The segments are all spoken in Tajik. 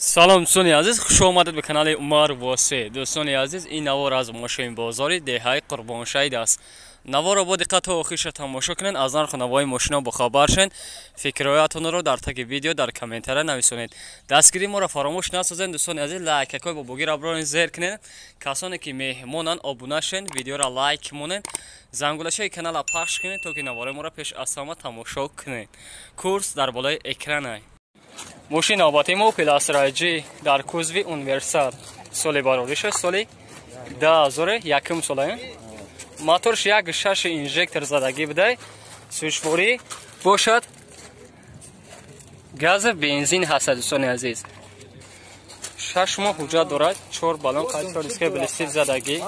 Салом дӯстони азиз, хуш омадед ба канали Умар Восе. Дӯстони азиз, ин навор аз мошинбозори деҳаи Қурбоншаҳид аст. Наворро бо диққат то охирша тамошо кунед, аз нарху навои мошино бохабар шавед, фикрҳоятонро дар таги видео дар комментария нависонед. Дастгирии моро фаромӯш насозед, дӯстони азиз, лайкакҳои бобогиро бронед зер кунед. Касоне ки меҳмонанд, обуна шавед, видеоро лайк монед, зангулачаи каналро пахш кунед, то ки навораи моро пеш аз ҳама тамошо кунед. Курс дар болои экран. Мошин навбати мо Opel Astra G дар кузови Универсал. Соли барориша соли 2001 сола. Моторш 1.6 инжектор задагӣ будай. Сӯшворӣ бошад. Газ бензин ҳаст, дӯстони азиз. 6 моҳ ҳуҷҷат дорад, 4 баллон қайтор диска блистер задагӣ.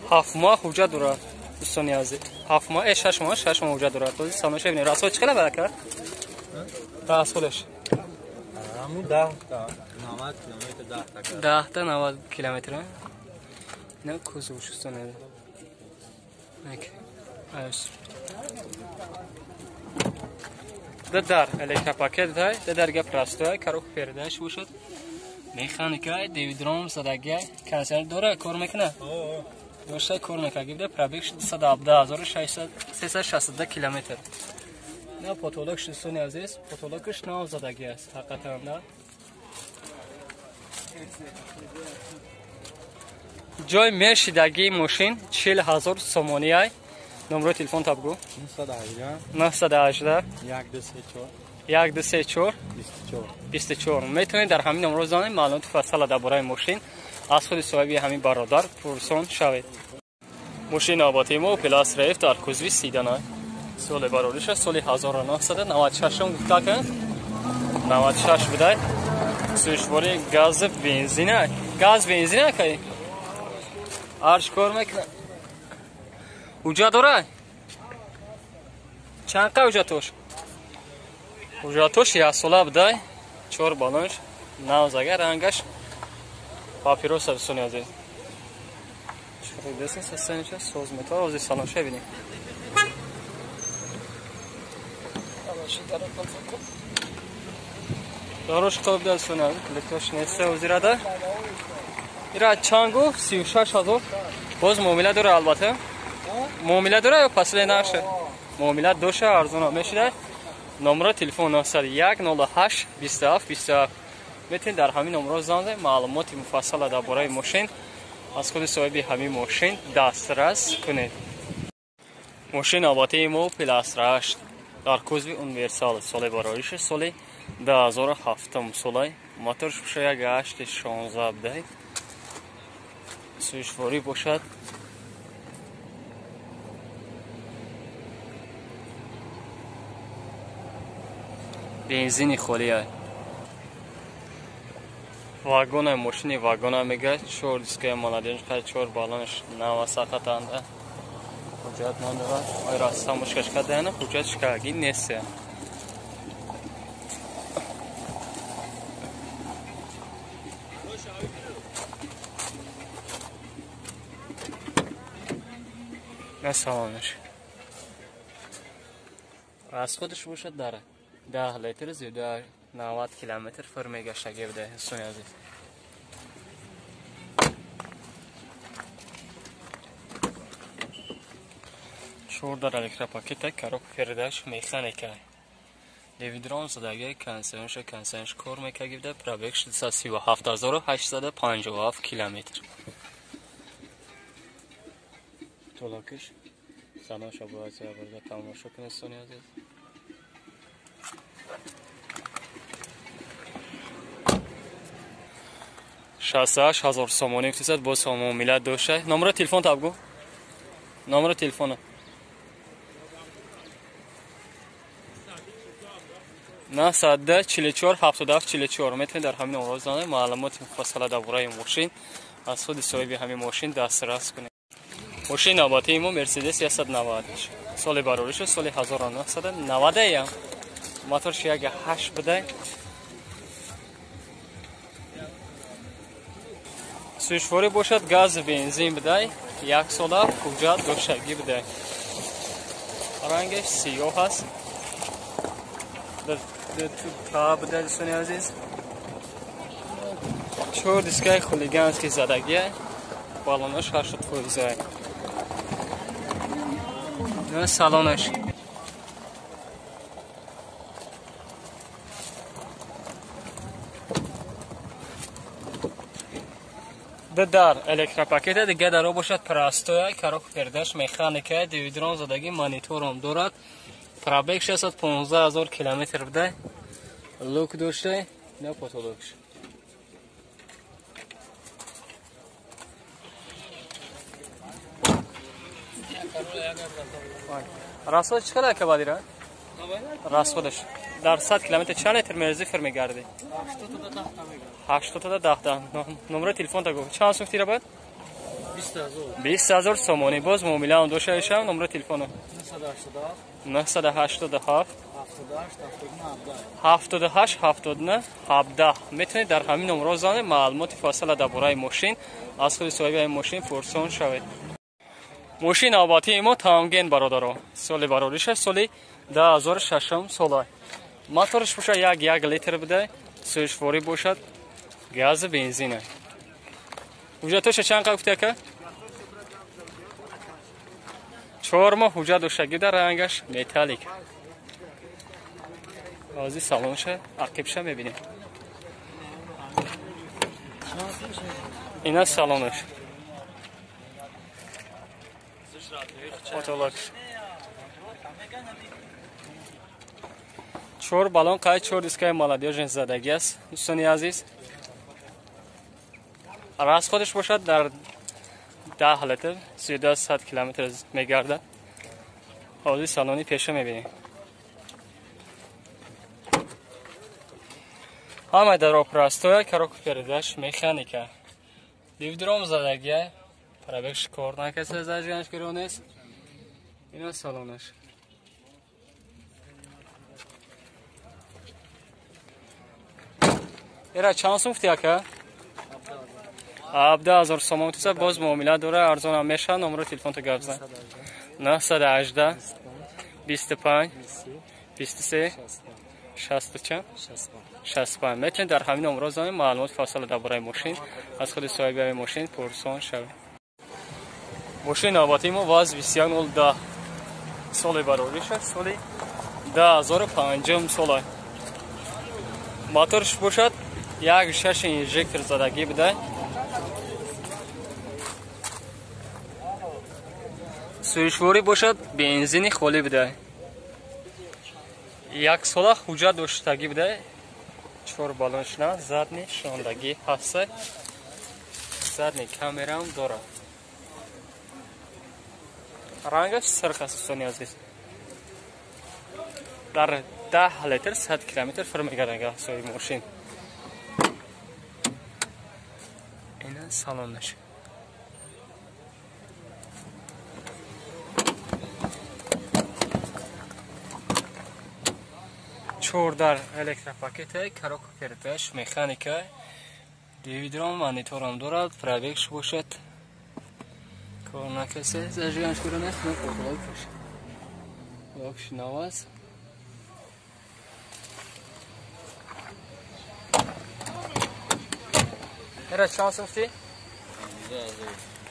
7 моҳ ҳуҷҷат дорад. Дӯстони азиз, 7 моҳ, 6 моҳ, 6 моҳ ҳуҷҷат дорад. Този саноша бинед. Расход чӣ қадар барака? Расходаш. Ҳамун 10 та 90 километр 10 та. 10 та 90 километр. На кузов дӯстони азиз. Нак. Аюс. Дар электропакет дай, дар гап растой, коробка передач бошад. Механика, девидром задагия, консерв дора, кор мекунад? Дошта кор мекард, гибда пробег 217362 километр. На потолок дӯстони азиз, потолокаш нав задагӣ аст, ҳақиқатан да. Ҷой мешидагии мошин 40000 сомонӣ ай. Номерои телефон та бигӯ. 918 1234 1234 24. Метавонед дар ҳамин номро занед, маълумоти фасала дар бораи мошин аз худи соҳиби ҳамин бародар пурсон шавед. Мошини навбатии мо Opel Astra F дар кузови Седан. Соли барориша соли 1996 гуфта кун. 96 будай. Сӯшвори газ бензина. Газ бензина кай? Арш кор мекунад. Ҳуҷҷат дорад? Чанд қа ҳуҷҷатош? Ҳуҷҷатош як сола будай. 4 баллонш навзага рангаш папироса, дӯстони азиз. Чӣ состояние соз метавар, ози салонша бинем. Дорош қилб дӯстони азиз, плитош нест озирада. Ира чанд гуфт? 36000. Боз муомила дора албатта. Муомила дора ё пасле наша? Муомила доша, арзона мешида. Номро телефон 901 08 27 27. Метавонед дар ҳамин номро занг, маълумоти муфассала дар бораи мошин аз худи соҳиби ҳамин мошин дастрас кунед. Мошин навбатии мо Opel Astra H дар кузови Универсал, соли барориша соли 2007 сола. Моторш бошад 1.8 16 будай. Сӯшворӣ бошад бензини холия. Вагона, мошини вагона мега, 4 дискаи молодежь, 4 баллонш нава сақатанда. Ҳуҷҷат надорад. Ай раста мушкаш кардаяна, ҳуҷҷат шикаги нест. На салонаш. Расходаш бошад дар 10 литр зиёда 90 километр фир мегаштагӣ буда, дӯстони азиз. Чор дар электропакета, коробка передач, механика. Девидрон задагӣ, консервш кор мекард буда, пробег 637857 километр. Толокиш салонша бояд бурда тамошо кунед, дӯстони азиз. 68000 сомонӣ гуфтисад, боз муомила дошта. Номеро телефон та бигӯ. Номеро телефона. 944 77 44. Метавонед дар ҳамин номро занед, маълумоти муфассала дар бораи мошин аз худи соҳиби ҳамин мошин дастрас кунед. Мошини навбатии мо Mercedes 190. Соли барориша соли 1990. Моторш 1.8 будай. Сӯшворӣ бошад газ бензин будай, як сола ҳуҷҷат доштагӣ будай. Рангаш сиёҳ аст. Та буда дӯстони азиз. Чор дискаи хулиганский задагия. Балонаш 80%. Салонаш. Дар электропакета дига даро бошад простоя, коробка передач механика, дивидрон задаги, монитором дорад. Пробег 615 000 километр буда. Лук дошта, на потолокш. Расход чӣ қадар кабадира? Расходаш дар 100 километр чанд литр мерзи фир мегардӣ? 80 10. Номери телефон та гуфт. Чанд сум тира бад? 20 000 сомонӣ. Боз муомила дошта шам номери телефону. 987 78 79 17. Метавонед дар ҳамин номерҳо занед, маълумоти фасала дар бораи мошин аз худи соҳиби мошин пурсон шавед. Мошин навбатии мо Тамген бародаро. Соли барориша соли 2006 сола. Моторш бошад 1.1 литр буда, сӯзишворӣ бошад, гази бензина. Ҳуҷҷатоша чанд қад гуфти ака? 4 моҳ ҳуҷҷат доштагӣ дар рангаш металлик. Ҳозир салонша ақибша мебинем. Ина салонаш. Потолок. 4 балон қай 4 дискаи молодежин задагӣ аст дӯстони азиз. Расходаш бошад дар 10 литр 300 километр мегардад. Ҳозир салони пеша мебинем. Ҳама даро простоя, коробка передач механика. Дивдром задагия, пробег кор накаса, зажиганаш гирон нест. Ина салонаш. Ира чанд сум гуфти ака? 17 000 сомон туса боз муомила дора, арзонам мешавад. Номери телефонто гап зан. 918 25 23 64 65. Метавонед дар ҳамин номерҳо занед, маълумоти фасала дар бораи мошин аз худи соҳиби мошин пурсон шавед. Мошини навбатии мо ВАЗ 21010 соли барориша, соли 2005 сола. Моторш бошад 1.6 инжектор задагӣ буда. Сӯзишворӣ бошад бензини холӣ буда. Як сола ҳуҷҷат доштагӣ буда. 4 балоншна, задни шондагӣ ҳаст. Задни камераам дорад. Рангаш сирх аст дӯстони азиз. Дар 10 литр 100 километр фир мегардад соҳиби мошин. Ина салонаш. Чордар электропакета, коробка передач, механика, дивидрон, мониторам дорад, пробегш бошад. Кор накасе, зажиганаш гирон нест, потолокаш. Локш нав аст. Ира чанд сум гуфтӣ?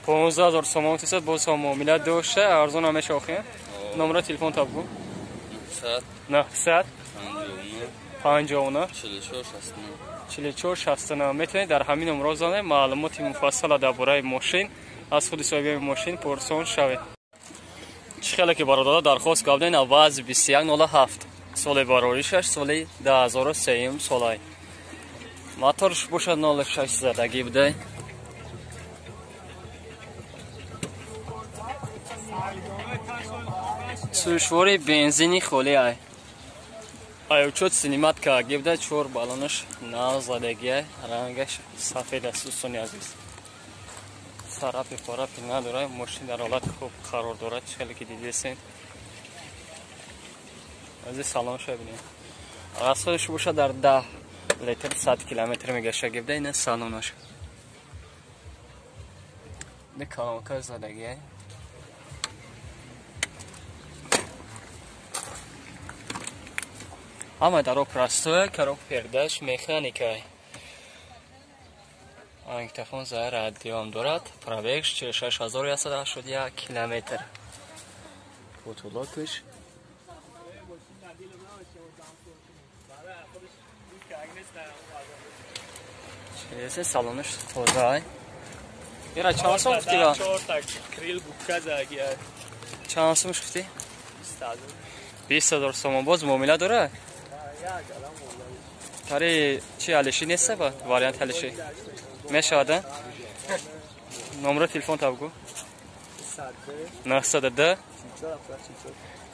15 000 сомон тисад, боз ҳам муомила дошта, арзон ҳам мешавад охир. Номери телефон та бигӯ. 900 59 44 69. Метавонед дар ҳамин номерҳо занед, маълумоти муфассала дар бораи мошин аз худи соҳиби мошин пурсон шавед. Чӣ хеле ки бародаро дархост кардем, ВАЗ 2107 соли бароришаш соли 2003 солай. Моторш бошад 0.6 задагӣ буда. Сӯзишвории бензини холӣ ай. Аючот синимат кардагӣ буда, 4 балонаш нав задагия, рангаш сафед аст дӯстони азиз. Сарапи парапи надорад, мошин дар ҳолати хуб қарор дорад, чӣ хеле ки дидесен. Азиз салонша бинед. Расходаш бошад дар 10 литр 100 километр мегаштагӣ буда, ина салонаш. Ина колонка задагия. Ҳама даро простое, коробка передач механика. Магнитофон за радио дорад. Пробег 46181 километр. Потолокаш. Чизе салонаш тоза. Ира чанд сом гуфти ва? Крил губка заги. Чанд сом гуфти? 20,000 сомон. Боз муомила дора? Тари чи алиши нест ба? Вариант алиши. Мешавад, номро телефон та бигӯ. 902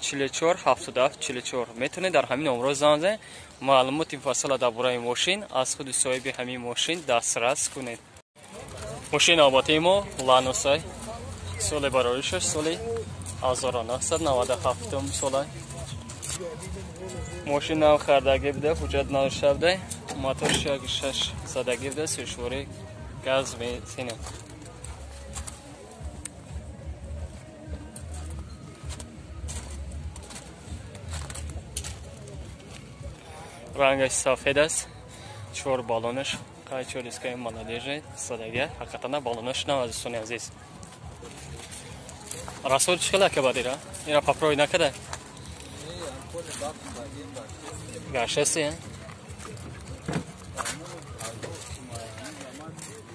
44 77 44. Метавонед дар ҳамин номро занг занед. Маълумоти муфассала дар бораи мошин аз худи соҳиби ҳамин мошин дастрас кунед. Мошини навбатии мо Ланосай. Соли бароришаш соли 1997 сола. Мошин нав хардагӣ буда, ҳуҷҷат надошта буда, моторш 1.6 задагӣ буда, сӯшворӣ газ бензин. Рангаш сафед аст, 4 баллонаш, қай 4 дискаи молодежи задагӣ, ҳақиқатан баллонаш нав аз дӯстони азиз. Расход чӣ хел ака бад ира? Ира попрой накарда? Гашаси?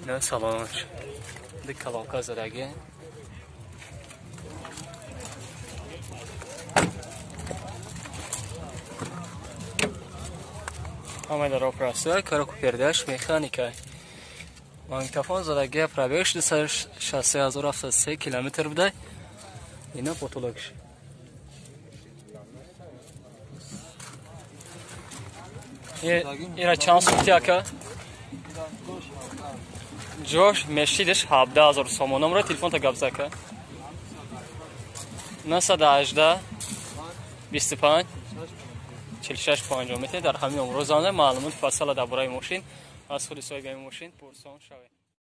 Не салонаш. Ди колонка задагӣ. Ҳама даро простой, коробка передач механика. Магнитофон задагӣ, пробег 2637 километр буда. Ина потолокш. Ира чанд сумти ака? Ҷош мешидиш 17,000 сомон. Номро телефонта гап за ака. 918 25 46 50. Метавонед дар ҳамин номро занг занед. Маълумоти муфассала дар бораи мошин аз худи соҳиби ҳамин мошин пурсон шавед.